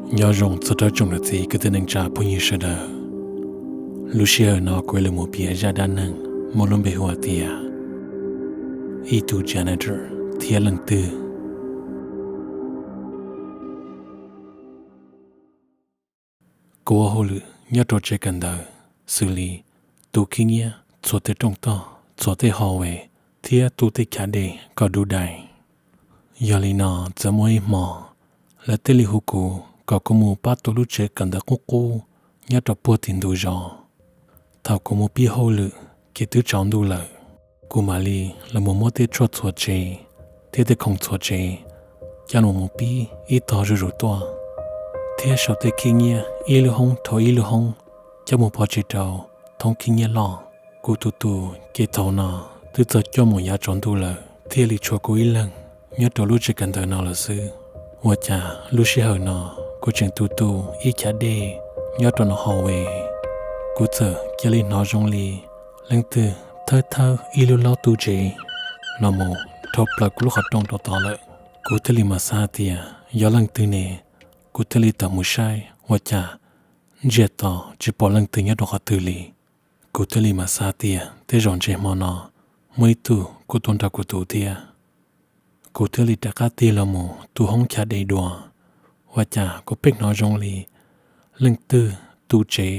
Nyob zoo txog rau tsoom niam txiv kwv tij neej tsa phooj ywg sawv daws. Lub sij hawm no kuv yuav los mus piav zaj dab neeg muaj lub npe hu hais tias ib tug janitor thiab leej twg. Kuv ua hauj lwm nyob rau tsev kawm ntawv, xws li tu khib nyiab txhua tej rooj tog, txhua tej hallway, thiab tu tej chav dej kom dub dais. Yog li no, txawm muaj ib hmo, lawv thiaj li hu kuv kom kuv mus pab tu lub tsev kawm ntawv qub qub nyob rau puag tim ntug zos. Thaum kuv mus pib hauj lwm ces twb tsaus ntuj lawm, kuv mam li los mus muab tej tshuaj txhua tsev thiab tej khoom txhua tsev coj los mus pib ib tog zuj zus tuaj, thiab sau tej khib nyiab ib lub hoob dhau ib lub hoob coj mus pov tseg rau thoob khib nyiab loj. Kuv tus tus ces thaum no twb txog cuaj moos yav tsaus ntuj lawm, thiaj li tshuav kuv ib leeg nyob rau lub tsev kawm ntawv no lawm xwb. Ua cas lub sij hawm no kuv tseem tu tu ib chav dej nyob rau nov hallway, kuv txawm cia li hnov zoo li leej twg thawb thawb ib lub laub tub tsev no mus dhau plaws kuv lub qhov rooj rau tod lawm. Kuv thiaj li mam xav tias yog leej twg ne, kuv thiaj li tawm mus saib, ua cas ntsiag to tsis pom leej twg nyob rau qhov twg li. Kuv thiaj li mam xav tias tej zaum ntshe hmo no muaj ib tug kuj tuaj nrog kuv tu thiab. Kuv thiaj li rov qab tig los mus tu hoob chav dej dua, ua cas kuv pheej hnov zoo li leej twg tu tsev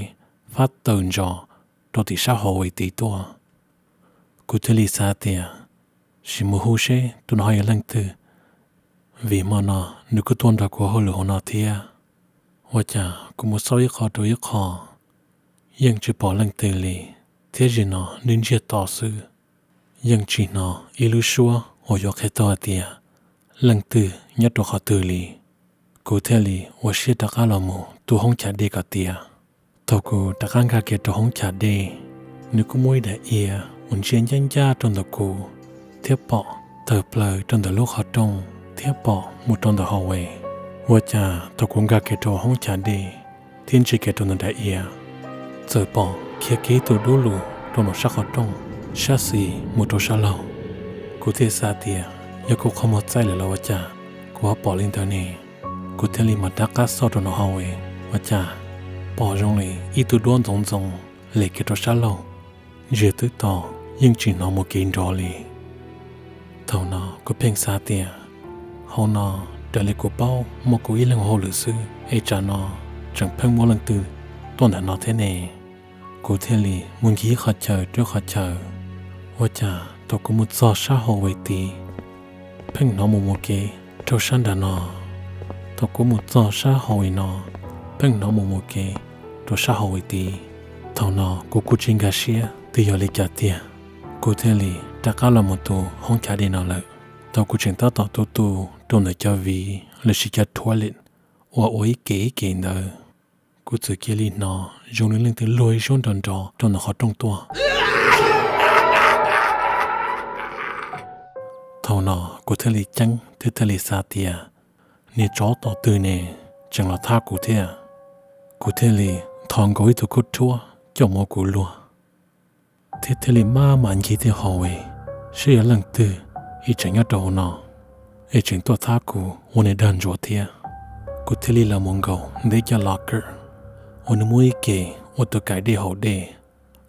fab tawm ntsos rau tim sab hallway tid tuaj. Kuv thiaj li xav tias sim mus hu seb tus no ho yog leej twg, vim hmo no nws kuj tuaj nrog kuv hauj lwm hauv no thiab. Ua cas kuv mus xauj ib qho rau ib qho, yeej tsis pom leej twg li, thiab zaum no nws ntsiag to xwb, yeej tsis hnov ib lub suab uas yuav qhia tau hais tias leej twg nyob rau qhov twg li. Kuv thiaj li ua siab rov qab los mus tu hoob chav dej kom tiav. Thaum kuv rov qab nkag kiag rau hoob chav dej, nws kuj muaj ib daim iav uas ntsia ncaj ncaj rau ntawm kuv, thiab pom tawm plaws rau ntawm lub qhov rooj thiab pom mus rau ntawm hallway. Ua cas thaum kuv nkag kiag rau hoob chav dej thiab ntsia kiag rau ntawm daim iav, txawm pom khiav kiag ib tug dub lug rau nram sab qhov rooj, sab xis mus rau sab laug. Kuv thiaj xav tias yog kuv qhov muag txaij lawm los ua cas kuv ho pom li ntawd ne. Kuv thiaj li mam rov qab xauj rau nram hallway, ua cas pom zoo li ib tug duab ntxoov ntxoo lem kiag rau sab laug, ntsiag twb to, yeej tsis hnov mus kev nrov li. Thaum no kuv pheej xav tias hauv no raws li kuv paub muaj kuv ib leeg hauj lwm xwb, es tsam no tseem pheej muaj leej twg tuaj ntawm no thiab ne. Kuv thiaj li mus ncig qhov chaw rau qhov chaw, ua cas thaum kuv mus txog sab hallway tid, pheej hnov mus mus kev rau sab nram no. Thaum kuv mus txog sab hallway no, pheej hnov mus mus kev rau sab hallway tid. Thaum no kuv kuj tsis nkag siab twb yog li cas tiag, kuv thiaj li rov qab los mus tu hoob chav dej no lawm. Thaum kuv tseem tab tom tu tu rau ntawm cov viv lossis cov toilet uas ua ib ke ib ke ntawd, kuv txawm cia li hnov zoo li leej twg luag ib suab nrov nrov rau ntawm qhov rooj tuaj. Thaum no kuv thiaj li ceeb thiab thiaj li xav tias niag tsov tom twg ne tseem los thab kuv thiab. Kuv thiaj li nthos nkaus ib tug khaub rhuab coj mus ua kuv luag, thiab thiaj li maj mam ncig tej hallway saib yog leej twg es tseem nyob rau hauv no es tseem tuaj thab kuv ua niag dag ntsuav thiab. Kuv thiaj li los mus nkaum ntawm cov locker uas nws muaj ib ke ua tus kaim dej haus dej.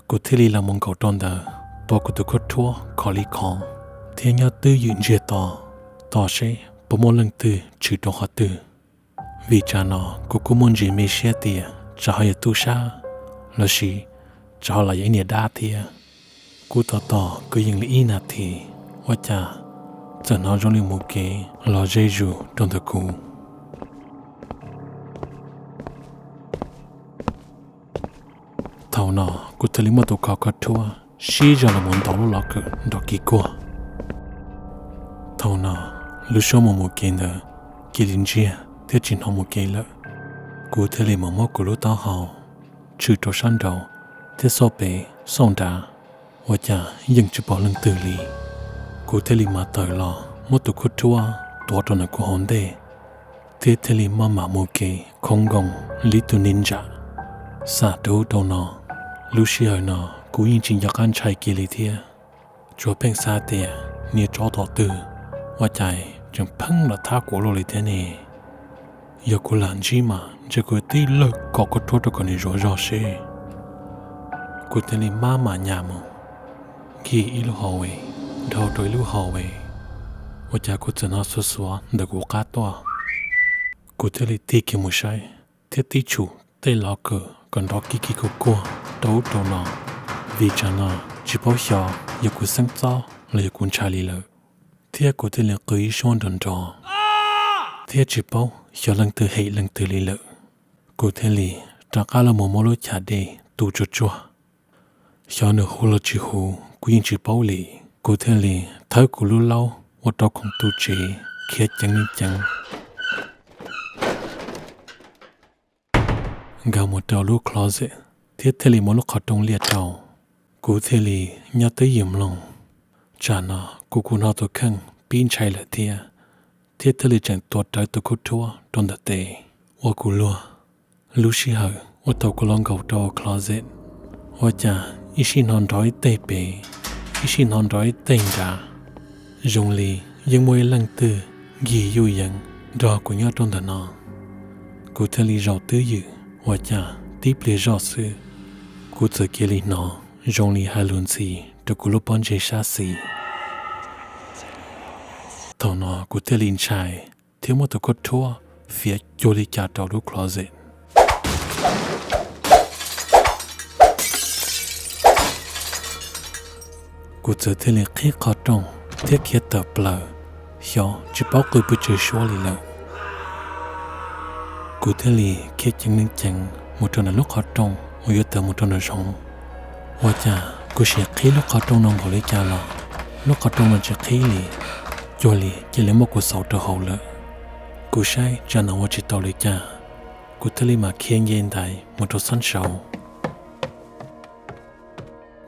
Kuv thiaj li los mus nkaum rau ntawd, tua kuv tus khaub rhuab khov li khov, thiab nyob twj ywm ntsiag to, tos seb puas muaj leej twg tshwm rau qhov twg. Vim tsam no kuv kuj muaj ntsis me siab tias tsam ho yog tub sab lossis tsam ho los yog ib niag dab thiab. Kuv tos tos kwv yees li ib nas this, ua cas txawm hnov zoo li mus kev los ze zus rau ntawm kuv. Thaum no kuv thiaj li muab tus khov khaub rhuab sib zog los mus ntaus lub locker nrov kis kuag. Thaum no lub suab mus mus kev ntawd cia li ntsiag thiab tsis hnov mus kev lawm. Kuv thiaj li mam muab kuv lub taub hau tshwm rau sab nraud thiab xauj pem xauj nrad, ua cas yeej tsis pom leej twg li. Kuv thiaj li mam tawm los muab tus khaub rhuab tuav rau ntawm kuv hauv ntej, thiab thiaj li maj mam mus kev khoob nkoos li tus ninja. Xam rau ub rau no, lub sij hawm no kuv yeej tsis nco qab ntshai kiag li thiab, tsuas pheej xav tias niag tsov tom twg ua cas tseem pheej los thab kuv luaj li thiab ne. Yog kuv lam ntsib mas ntshe kuv tib lawg kov khaub rhuab rau kom nws zuav zog seb. Kuv thiaj li maj mam nyas mus, nkig ib lub hallway dhau rau ib lub hallway, ua cas kuv txawm hnov xuav xuav ntawm kuv qab tuaj. Kuv thiaj li tig kiag mus saib thiab tib tshum tej locker kom nrov kig kig kuj kuag rau ub rau no, vim tsam no tsis paub xyov yog kuv xeeb txob los yog kuv ntshai li lawm, thiab kuv thiaj li qw ib suab nrov nrov thiab tsis paub xyov leej twg hem leej twg li lawm. Kuv thiaj li rov qab los mus muab lub chav dej tu tsuag tsuag. Xyov nws huv los tsis huv kuv yeej tsis paub li. Kuv thiaj li thawb kuv lub laub ua rau khoom tu tsev khiav ceev li ceev nkag mus rau lub closet thiab thiaj li muab lub qhov rooj liaj rau. Kuv thiaj li nyob twj ywm mloog. Tsam no kuv kuj hnov tus kheej pib ntshai lawm thiab, thiab thiaj li tseem tua rawv tus khaub rhuab rau ntawm tes ua kuv luag. Lub sij hawm uas thaum kuv los nkaum rau closet, ua cas ib sij hnov nrov ib teg pem, ib sij hnov nrov ib teg nrad, zoo li yeej muaj ib leej twg nkig yuj yees nrog kuv nyob rau ntawm no. Kuv thiaj li zaum twj ywm, ua cas tib pliag zoj xwb, kuv txawm cia li hnov zoo li hais lus ntxhi rau kuv lub pob ntseg sab xis. Thaum no kuv thiaj li ntshai thiab muab tus khaub rhuab fiav cuag li cas rau lub closet. Kuv txawm thiaj li qhib qhov rooj thiab khiav tawm plaws, xyov tsis paub qw pes tsawg suab li lawm. Kuv thiaj li khiav ceev neeg ceev mus rau ntawm lub qhov rooj uas yuav tawm mus rau nraum zoov. Ua cas kuv sim qhib lub qhov rooj no npaum li cas los lub qhov rooj no tsis qhib li, cuag li cia li muab kuv xauv rau hauv lawm. Kuv saib tsam no ua tsis tau li cas, kuv thiaj li mam khiav nce ntaiv mus rau xab saud,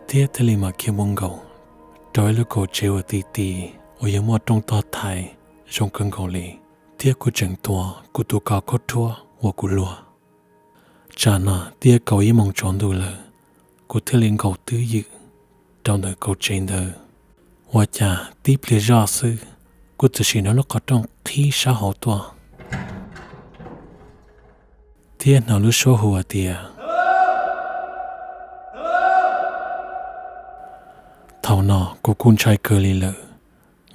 thiab thiaj li mam khiav mus nkaum rau ib lub kaum tsev uas ti ti uas yog muaj rooj tog thaiv zoo kawg nkaus li, thiab kuv tseem tuav kuv tus kov khaub rhuab ua kuv luag. Tsam no twb kaum ib moos tsaus ntuj lawm, kuv thiaj li nkaum twj ywm rau ntawm kaum tsev ntawd. Ua cas tib pliag zoj xwb, kuv txawm sim hnov lub qhov rooj qhib sab hauv tuaj, thiab hnov lub suab hu hais tias, thaum no kuv kuj ntshai kawg li lawm,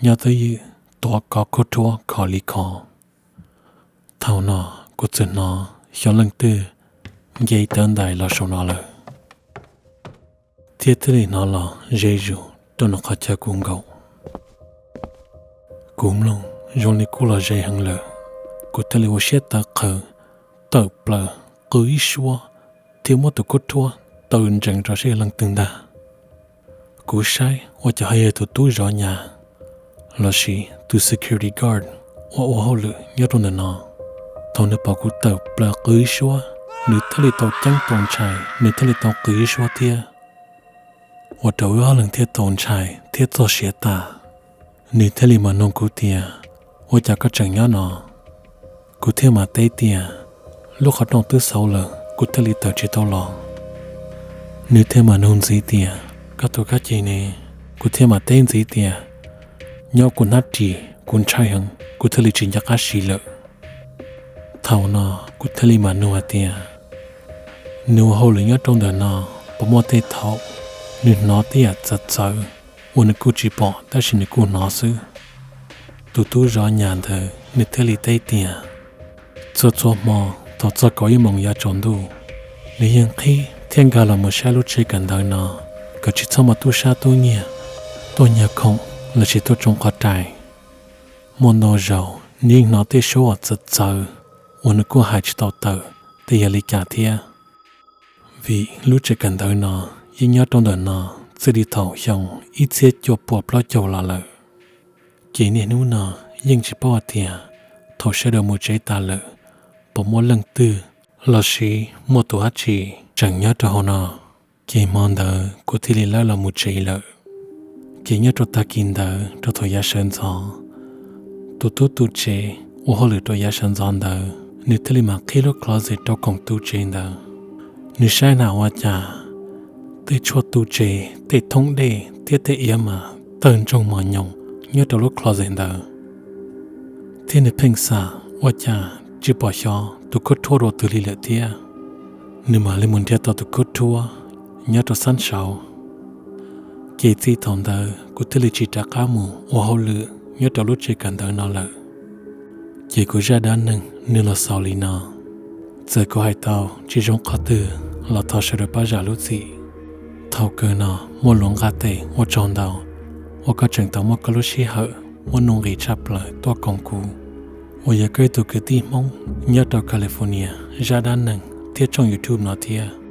nyob twj ywm tuav kov khaub rhuab khov li khov. Thaum no kuv txawm hnov xyov leej twg nce tawv ntais los saum no lawm, thiab thiaj li hnov los ze zus rau nram qhov chaw kuv nkaum. Kuv mloog zoo li kuj los ze heev lawm, kuv thiaj li ua siab tawv qhawv tawm plaws qw ib suab, thiab muab tus khaub rhuab taw ntsees rau seb yog leej twg ntag. Kuv saib ua cas ho yog tus tub zov nyas lossis tus security guard uas ua hauj lwm nyob rau ntawm no. Thaum nws pom kuv tawm plaws qw ib suab, nws thiaj li tau ceeb tau ntshai, nws thiaj li tau qw ib suab thiab, ua rau wb ob leeg thiaj tau ntshai thiab txog siav tas. Nws thiaj li mam nug kuv tias, ua cas koj tseem nyob no? Kuv thiaj mam teb tias, lub qhov rooj twb xauv lawm, kuv thiaj li tawm tsis tau los. Nws thiaj mam nug ntxiv tias, koj tus kab ceg ne? Kuv thiaj mam teb ntxiv tias, nyob kuv hnab ris, kuv ntshai heev, kuv thiaj li tsis nco qab siv lawm. Thaum no kuv thiaj li mam nug hais tias, nws ua hauj lwm nyob rau ntawm no puas muaj tej thaum nws hnov tej yam txawv txawv uas nws kuj tsis pom tab sis nws kuj hnov xwb? Tus tub zov nyas ntawd nws thiaj li teb tias, txhua txhua hmo thaum txog kaum ib moos yav tsaus ntuj, nws yeej qhib thiab nkag los mus saib lub tsev kawm ntawv no kom tsis txhob muaj tub sab tub nyiag tuaj nyiag khoom lossis tuaj tsoo qhov rais. Muaj ntau zaus nws yeej hnov tej suab uas txawv txawv uas nws kuj hais tsis tau tawm tias yog li cas thiab. Vim lub tsev kawm ntawv no yeej nyob rau ntawm no txij li thaum xyoo ib txhiab cuaj puas plaub caug los lawm. Ces niaj hnub no yeej tsis paub hais tias thaum sawv daws mus tsev tas lawm puas muaj leej twg lossis muaj tus dab tsi tseem nyob rau hauv no. Ces hmo ntawd kuv thiaj li lawb los mus tsev lawm. Ces nyob rau tag kis ntawd rau thaum yav sawv ntxov, tus tub tu tsev ua hauj lwm rau yav sawv ntxov ntawd nws thiaj li mam qhib lub closet rau khoom tu tsev ntawd. Nws saib na ua cas tej tshuaj tu tsev, tej thoob dej thiab tej iav mas tawg ntsoog mos nyoos nyob rau lub closet ntawd. Thiab nws pheej xam ua cas tsis pom xyov tus khaub rhuab dua twg li lawm thiab. Nws mam li mus nrhiav tau tus khaub rhuab nyob rau xab saud. Ces txij thaum ntawd kuv thiaj li tsis rov qab mus ua hauj lwm nyob rau lub tsev kawm ntawv no lawm. Ces kuv zaj dab neeg nws los xaus li no. Txawm kuv hais tau tsis zoo qhov twg los thov sawv daws pab zam lub txim. Thaum kawg no muaj lus nqa tes ua tsaug ntau uas koj tseem tau muab koj lub sij hawm muab nuj nqis tshaj plaws tuaj koom kuv, uas yog koj ib tug kwv tij Hmoob nyob rau California zaj dab neeg thiab tshooj YouTube no thiab.